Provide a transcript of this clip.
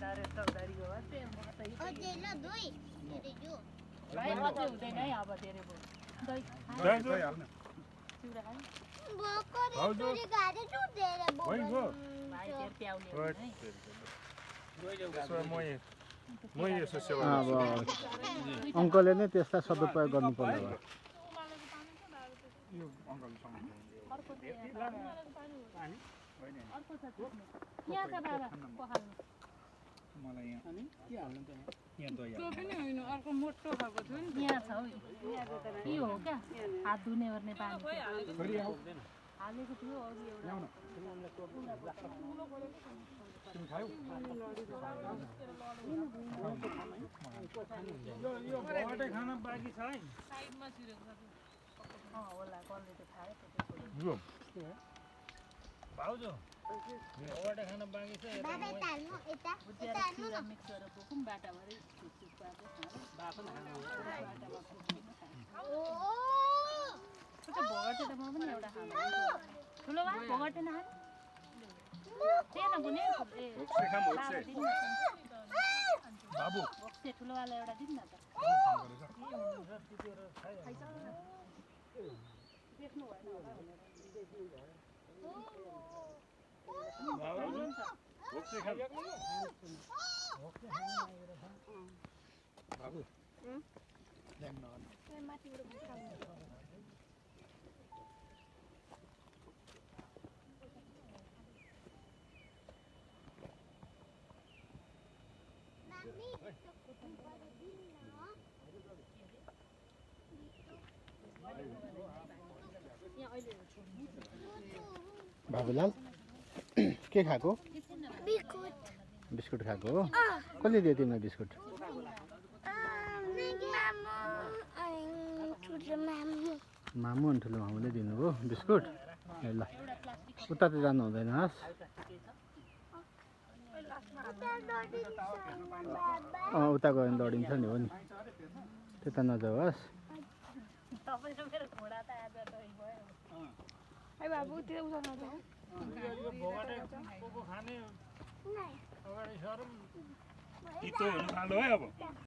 बनाएर चौधरी हो अझै ल दुई धेरै जो भाइ अझै हुँदैन है अब धेरै भयो दही दही हाल्न चिउरा खाने भर्खरै गाडी छु धेरै होइन गो भाइ धेरै प्याउने हो है म यसो सेवा अब अङ्कलले नै त्यसलाई सदुपयोग गर्नु पर्यो यो अङ्कलसँग अर्को छ यहाँ छ बाबा पखाल्नु मलाई यहाँ के हाल्नु त यहाँ दही त्यो पनि होइन अर्को मोटो खाएको थियो नि यहाँ छ हौ के हो क्या हात धुने ओर्ने पानी हालेको थियो अघि एउटा तिमी खायौ यो भोटे खाना बाँकी छ है साइडमा छिरेको छ होला कसले त खायो यो भाउजू भोटे खाना बाँकी छ बाबा ताल्नु यता यता हाल्नु न मिक्स गरेर बोकौँ बाटाभरि छुक पारेर ओ भोगटे त म पनि एउटा खानु ठुलो भए भोगटे नखाने त्यही नबुने बाबु भोक्से ठुलोवाला एउटा दिनु न त देख्नु भएन होला बाबु बाबुलाल के खाएको बिस्कुट बिस्कुट खाएको हो कसले दियो तिमीलाई बिस्कुट मामु अनि ठुलो मामुले दिनुभयो बिस्कुट ए ल उता त जानु हुँदैन हस् उता गयो भने दौडिन्छ नि हो नि त्यता नजाऊ हस् है बाबु त्यो उता नजाऊ भोटे खाने अगाडि सरौँ तितो हुनु थाल्यो है अब